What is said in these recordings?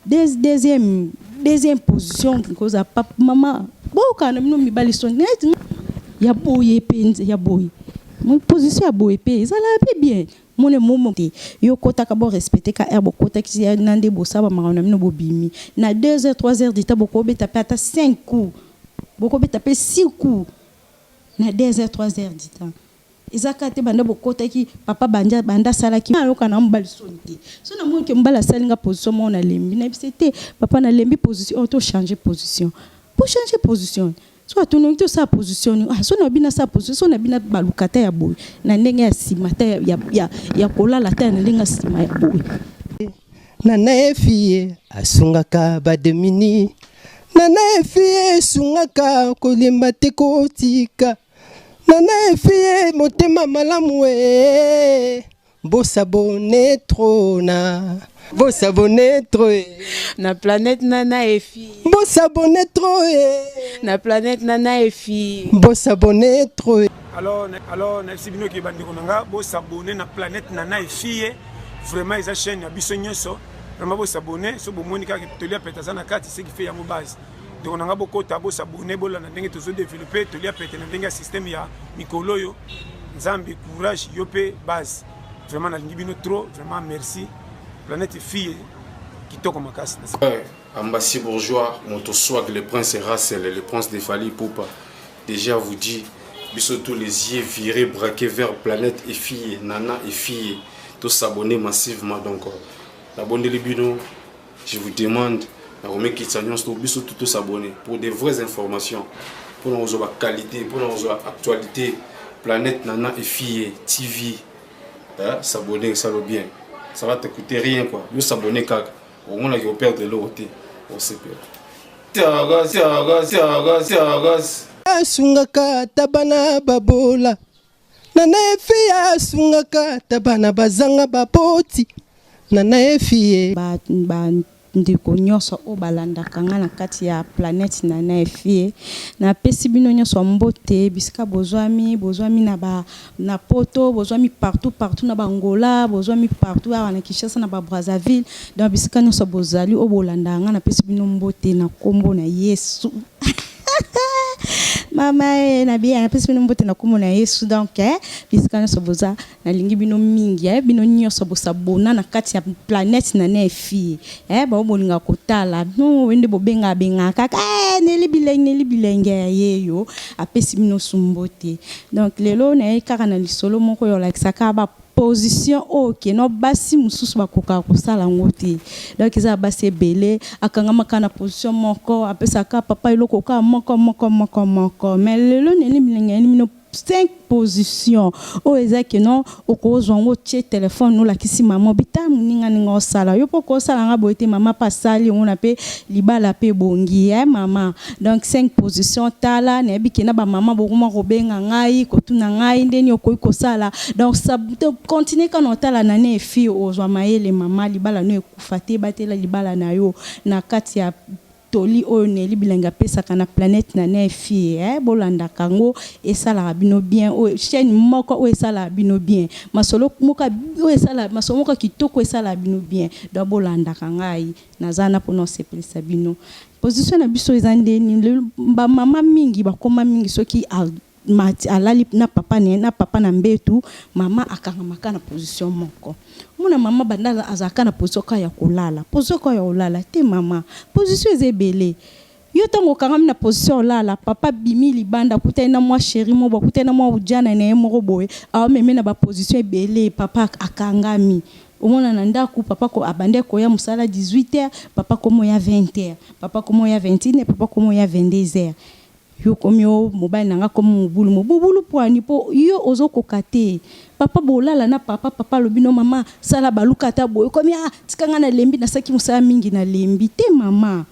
Deuxième position kozala papa mama boyokana na bino mibali soni neti ya boye mpenza ya boye position ya boye mpe ezalaka mpe bien mone momo te. Yo kotaka bo respecte ka heure bokotaki na nde bosala makambo na bino, bobimi na 2 heures, 3 heures du temps, bokobeta mpe ata 5 coups, bokobeta mpe 6 coups na 2 heures, 3 heures du temps. Eza kaka te banda bokotaki papa banda banda asalaki. Nayoka na mobali soni te. So namoni ke mobali asali nga position moko, nalembi, nayebisi te: "Papa, nalembi position oyo, to change position." Po change position, so atunaki tosala position nini? Ah, so na bino asala position, so na bino baluka ta ya boye na ndenge ya nsima ta ya kolala ta na ndenge ya nsima ya boye. Nana Efie asungaka bademini. Nana Efie esungaka, kolemba te, kotika. Nana Efie motema malamu e. Bos'abonner trop na, bos'abonner trop e. Na planète Nana Efi. Bos'abonner trop e. Na planète Nana Efi. Bos'abonner trop e. Alors nayebisi bino ke bandeko na nga, bos'abonner na planète Nana Efie. Vraiment eza chaîne ya biso nyonso. Vraiment bos'abonner. So bomoni kaka Tolia Pete aza na kati, ce qui fait yango base. Ndeko na nga, bokota, bos'abonner, bolanda ndenge tozodévelopper Tolia Pete na ndenge ya système ya mikolo oyo. Nzambe courage yo mpe base. Vraiment nalingi bino trop. Vraiment merci, planète fille kitoko makasi. Ouais, Ambassi Bourgeois, Moto Swag, le prince Russell, le prince de Fally Ipupa. Déjà vous dit, biso tous les yeux virés, braqués vers planète et filles, Nana et filles, tous s'abonner massivement. Donc, la bonne bino, je vous demande, nakomekitisa nyonso, biso tout s'abonner pour des vraies informations, pour nous avoir qualité, pour nous avoir actualité. Planète Nana et filles TV, hein, s'abonner, ça va bien. Ça va te coûter rien quoi. Yo s'abonner kaka. Omonaki operdre eloko te, osepela. Tiagas, tiagas, tiagas, tiagas. Asungaka ata bana babola. Nana Efi asungaka ata bana bazanga baboti. Nana Efi. Bandeko nyonso oyo balandaka nga na kati ya planète Nana Efie, napesi bino nyonso mbote bisika bozwami. Bozwami na Poto, bozwami partout partout, na Bangola, bozwami partout, awa na Kinshasa, na Babrazzaville, donc bisika nyonso bozali oyo bolandaka nga, napesi bino mbote na nkombo na Yesu. Mama e na bien, napesi bino mbote na nkombo na Yesu. Donc bisika nyonso boza, nalingi bino mingi. Bino nyonso bos'abonner na kati ya planète Nana Efie. Bao bolingaka kotala no nde bobengaka bengaka kaka Neli Bilenge, Neli Bilenge ya ye yo apesi bino su mbote. Donc lelo naye kaka na lisolo moko oyo olakisaka ba position oyo keno basi mosusu bakokaka kosala yango te. Donc eza basi ebele akangamaka na position moko, apesaka papa eloko kaka moko moko moko moko. Mais lelo Neli Bilenge yeni bino cinq position oyo eza keno okozwa yango, otie telefone, olakisi mama, obita moninga ndenge osala yo mpo kosala nga boye te. Mama mpe asali yango na mpe libala mpe ebongi mama. Donc cinq position, tala, nayebi ke na bamama bokoma kobenga ngai, kotuna ngai ndeni okoki kosala. Donc continue kaka na otala Nana Efi, ozwa mayele. Mama, libala no ekufa te, batela libala na yo na kati ya toli oyo Neli Bilenge apesaka na planète Nana Efi. Bolandaka yango, esalaka bino bien. Oyo chaîne moko oyo esalaka bino bien, masolo moko oyo esala masolo moko kitoko, esalaka bino bien. Donc bolandaka ngai, naza na mpona osepelisa bino. Position na biso eza ndeni? Bamama mingi bakóma mingi, soki alali na papa na ye, na papa na mbetu, mama akangamaka na position moko. Omona mama banda azalaka na position kaka ya kolala, position kaka ya kolala te. Mama, position eza ebele. Yo ntango okangami na position olala, papa bimi libanda, akutani na mwa chéri moko boye, akutani na mwa ujana na ye moko boye, aomeme na baposition ebele. Papa akangami. Omona na ndako, papa abandi koya mosala 18 heures, papa komo ya 20 heures, papa komo ya 21, papa komo ya 22 heures. Yo komi o mobali na nga komi mobulu mobubulu pwani mpo yo ozokoka te. Papa bolala na papa, papa alobi: "No mama, sala baluka ata boye." Komi: "Ah, tika nga, nalembi, nasalaki mosala mingi, nalembi." Te mama,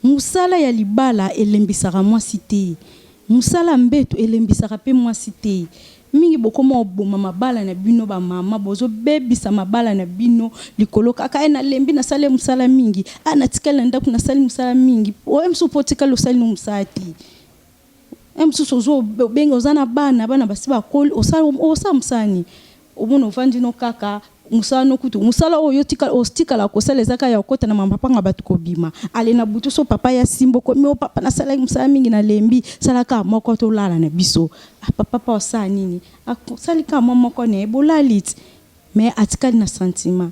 Mosala ya libala elembisaka mwasi te, mosala mbeto elembisaka mpe mwasi te. Mingi bokoma oboma mabala na bino. Bamama bozobebisa mabala na bino likolo kaka e nalembi, nasali mosala mingi, a natikali na ndako, nasali mosala mingi. Oye mosusu mpo otikali, osali no mosala te. E mosusu ozobenga, oza na bana, bana basi bakoli, osala mosala nini? Omona ovandi no kaka. mosala no kutu mosala oyo otika otikala kosala eza kaka ya kokota na mapanga ya bato kobima ale na butu so papa ya simba okomi o papa nasalaki mosala mingi nalembi sala kaka moko tolala na biso ah papa pa osala nini asali kaka mwa moko na ye bolali ti mais atikali na sentiment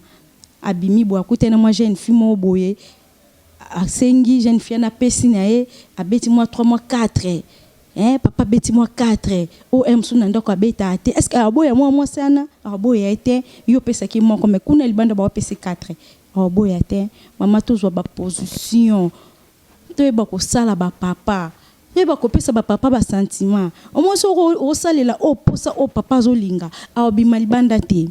abimi boye akutani na mwa jeune fille moko boye Asengi jeune fille wana apesi na ye abeti mwa 3 mwa 4 eh papa abeti mwa 4 oyo heure mosusu na ndako abetaka te est ce que akoboya mwa mwasi wana akoboya ye te yo opesaki ye moko mais kuna libanda bapesi 4 akoboya te mama tozwa ba position toyeba kosala ba papa toyeba kopesa ba papa ba sentiment omoni soki osalela oyo posa oyo papa azolinga akobima libanda te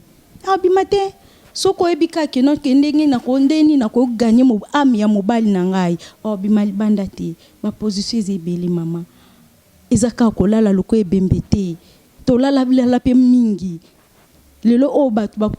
Akobima te. Soki oyebi kaka que non que ndenge nako ndenge nini nako gagner ame ya mobali na ngai, akobima libanda te. Ba position eza ebele mama. Eza kaka kolala lokola ebembe te. Tolala lala pe mingi. Lelo oyo batu ba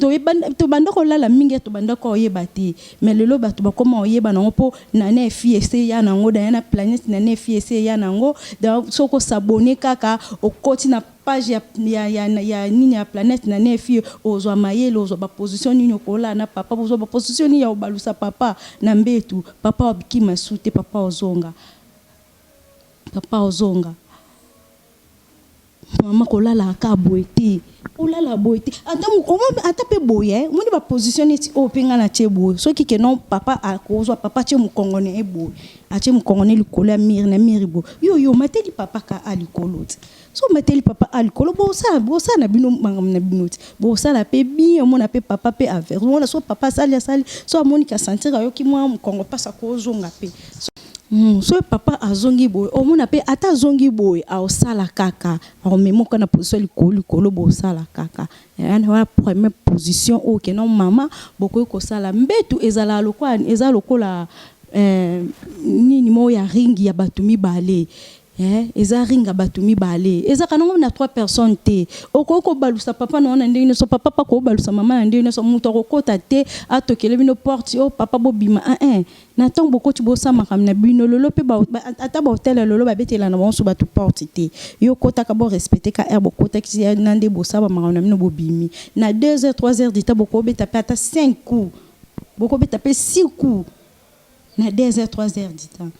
tobanda kolala mingi tobanda koyeba te. Mais lelo batu bakoma koyeba nango po Nana Efi esi eya nango, Diana Planète Nana Efi esi eya nango. Donc soki o s'abonner kaka okoti na page ya ya ya ya nini ya planète na nefi ozwa mayele ozwa ba position nini okolala na papa ozwa ba position nini ya kobalusa papa na mbetu papa obikima su te papa ozonga papa ozonga mama kolala aka boye te olala boye te ata ata pe boye omoni ba position neti oyo pe nga na tie boye soki ke non papa akozwa papa atie mokongo na ye boye atie mokongo na ye likolo ya mire na mire boye yo yo omateli papa ka a likolo te Soki omateli papa a likolo bosala bosala na bino makambo na bino te bosala pe bien omona pe papa pe aver omona soki papa asali asali soki amoni ke asentir ayoki mwa mokongo pasi akozonga pe soki papa azongi boye omona pe ata azongi boye akosala kaka akomema yo kaka na position ya likolo likolo bosala kaka wana première position oyo ke non mama bokoki kosala mbetu ezalaka lokola eza lokola nini moko ya ring ya batu mibale Eh eza ring ya batu mibale ezalaka nango na trois personnes te okoki kobalusa papa na yo na ndenge nioso papa pe akoki kobalusa mama na ndenge nioso mutu akokota te atokele bino porte oh papa bobima eeh na tango bokoti bosala makambo na bino lelo pe ba ata ba hotel ya lelo babetela na bango su batu porte te yo kotaka bo respecte ka heure bokotaki na nde bosala ba makambo na bino bobimi na deux heures trois heures du temps bokobeta pe ata cinq coups bokobeta pe six coups na deux heures trois heures du temps.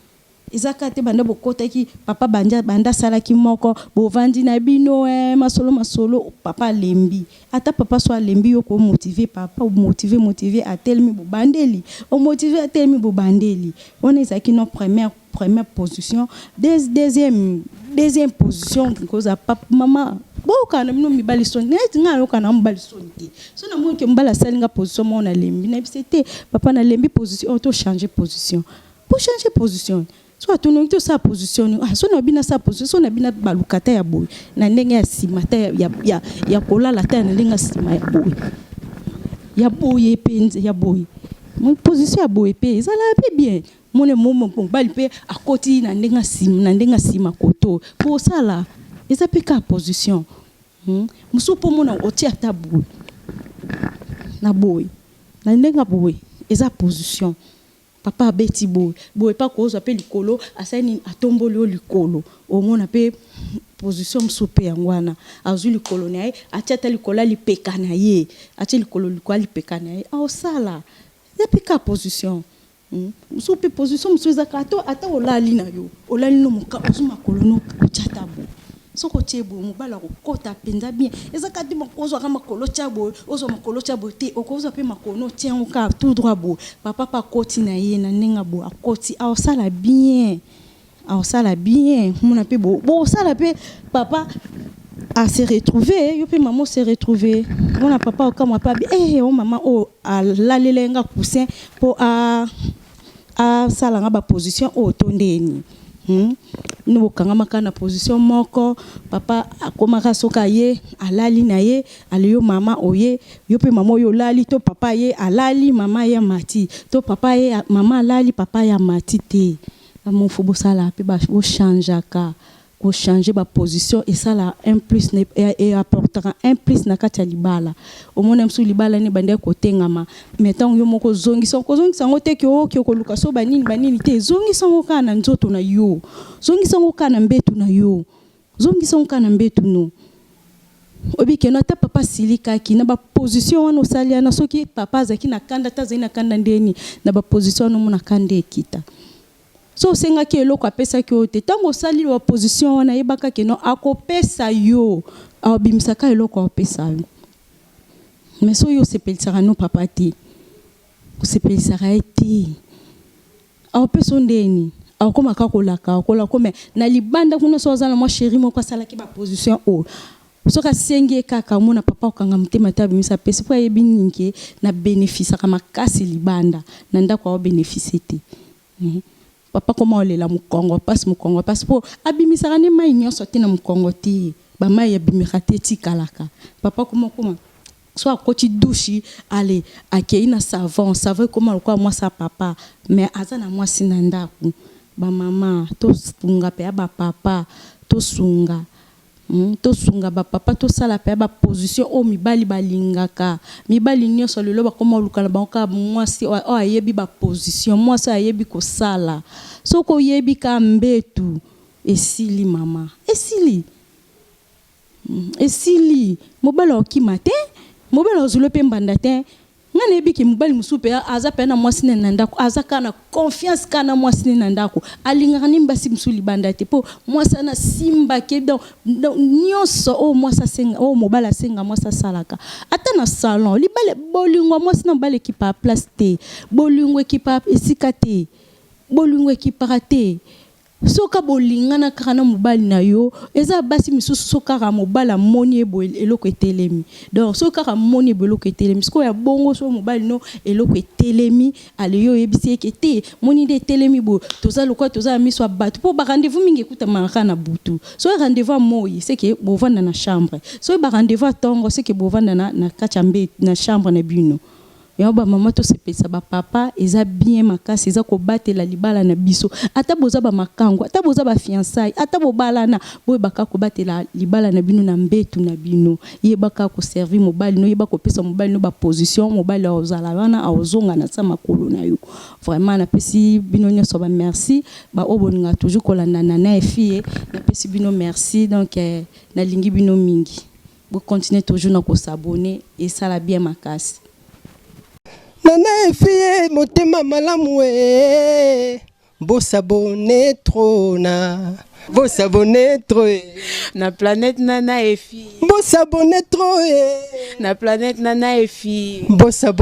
Eza kaka te banda bokotaki papa banda banda asalaki moko bovandi na bino eh masolo masolo papa alembi ata papa soki alembi yo ko motive papa o motive motive atelemi bobandeli o motive atelemi bobandeli wana ezalaki no première première position deux deuxième deuxième position kozala papa maman boyokana na bino mibali soni neti nga nayokana na mobali soni te soki namoni ke mobali asali nga position moko nalembi nayebisi ye te papa nalembi position oyo to changer position Bo changer position. Soki atuni olingi tosala position nini? Ah soki nalobi nasala position, soki nalobi nabaluka ata ya boye na ndenge ya sima ata ya ya ya kolala ata na ndenge ya sima ya boye. Ya boye penza ya boye. Position ya boye pe ezalaka pe bien. Omoni mobali pe akoti na ndenge ya sima na ndenge ya sima kote oyo. Bosala eza pe kaka position. Mosusu pe omona otie ata boye na boye na ndenge ya boye eza position. Papa abeti boye boye pe akozwa pe likolo asali nini atomboli yo likolo omona pe position mosusu pe yango wana azwi likolo na ye atie ata likolo ya lipeka na ye atie likolo likolo ya lipeka na ye akosala eza pe kaka position mosusu pe position mosusu eza kaka ata olali na yo olali no moka ozwi makolo no otie ata boye Soki otie boye mobali akokota penza bien eza kaka te ozwa kaka makolo otia boye ozwa makolo otia boye te okozwa pe makolo no otie yango kaka tout droit boye papa pe akoti na ye na ndenge ya boye akoti akosala bien akosala bien omona pe bokosala pe papa a se retrouver yo pe mama o se retrouver omona papa akokamwa pe abi eh oyo mama oyo alalela ye nga coussin po a asala nga ba position oyo to nde nini hum bino bokangama kaka na position moko papa akomaka soki aye alali na ye ale yo mama oye yo pe mama oye olali to papa aye alali mama aye amati to papa aye mama alali papa aye amati te faut bosala pe bo changeaka Ko changer ba position esala un plus e apportaka un plus na kati ya libala. Omona mosusu libala wana ebandaki kotengama mais tango yo moko ozongisi yango, kozongisa yango te que oke koluka so ba nini ba nini te, zongisa yango kaka na nzoto na yo, zongisa yango kaka na mbetu na yo, zongisa yango kaka na mbetu no. Oyebi que non, ata papa asilikaki na baposition wana osali wana, soki papa azalaki na kanda, ata azali na kanda ndeni, na baposition wana omona kanda ekita. So osengaki eloko, apesaki oyo te, ntango osali baposition wana, yebaka que non, akopesa yo, aobimisaka eloko, aopesa yo. Mais soki osepelisaka no papa te, osepelisaka ye te, aopesa yo ndeni? Akomaka kolaka, akolaka. Mais na libanda kuna, so aza na mwa chéri moko asalaki baposition oyo, soki asengi ye kaka, omona papa okanga motema te, abimisa, apesi, mpo ayebi nini? Que na bénéficiaka makasi libanda, na ndako aobénéficie te. Papa koma olela mokongo mpasi, mokongo mpasi, mpo abimisaka nde mai nyonso te na mokongo te, bamai abimaka te, etikalaka. Papa koma koma so akoti douche, ale akei na savon, savon ekóma lokola mwasi ya papa. Mais aza na mwasi na ndako. Bamama, tosunga mpe ya bapapa, tosunga, tosunga bapapa, tosala mpe ya baposition oyo mibali balingaka. Mibali nyonso lelo bakóma oluka na bango kaka mwasi oyo ayebi baposition, mwasi oyo ayebi kosala. Soki oyebi ka mbetu, esili mama, esili. Esili. Mobali akokima te, mobali azwili mpe mbanda te. Nga nayebi que mobali mosusu mpe aza mpe na mwasi nene na ndako, aza kaka na confiance kaka na mwasi nene na ndako, alingaka nini basi mosusu libanda te, mpo mwasi wana asimbaki. Donc nyonso oyo mwasi asenga, oyo mobali asenga, mwasi asalaka. Ata na salon, libala, bolingo ya mwasi na mobali ekipaka place te, bolingo ekipaka esika te, bolingo ekipaka te. Soki bolingana kaka na mobali na yo, eza basi misusu, so kaka mobali amoni ye boye, eloko etelemi. Donc soki kaka amoni ye boye, eloko etelemi. Sikoyo ya bongo, so mobali no eloko etelemi, ale yo oyebisi eke te, moni nde etelemi boye, toza lokola toza na miso ya bato, mpo barendez-vous mingi ekutamaka kaka na butu. Soki rendez-vous ya moi, seke bovanda na chambre. Soki barendez-vous ya ntongo, seke bovanda na kati ya mbe na chambre na bino. Yango bamama, tosepelisa bapapa, eza bien makasi, eza kobatela libala na biso. Ata boza bamakango, ata boza bafiançailles, ata bobalana, boyebaka kobatela libala na bino na mbetu na bino. Yebaka koservir mobali no, yeba kopesa mobali no baposition. Mobali aozala wana, aozonga na sa makolo na yo. Vraiment, napesi bino nyonso bamerci. Baoyo bolingaka toujours kolanda Nana Efie, napesi bino merci. Donc nalingi bino mingi. Bocontinue toujours na kos'abonner, esala bien makasi. Nana Efie, motema malamu e, bos'abonner trop na, bos'abonner trop e. Na planète Nana Efi. Bos'abonner trop e. Na planète Nana Efi. Bos'abonner.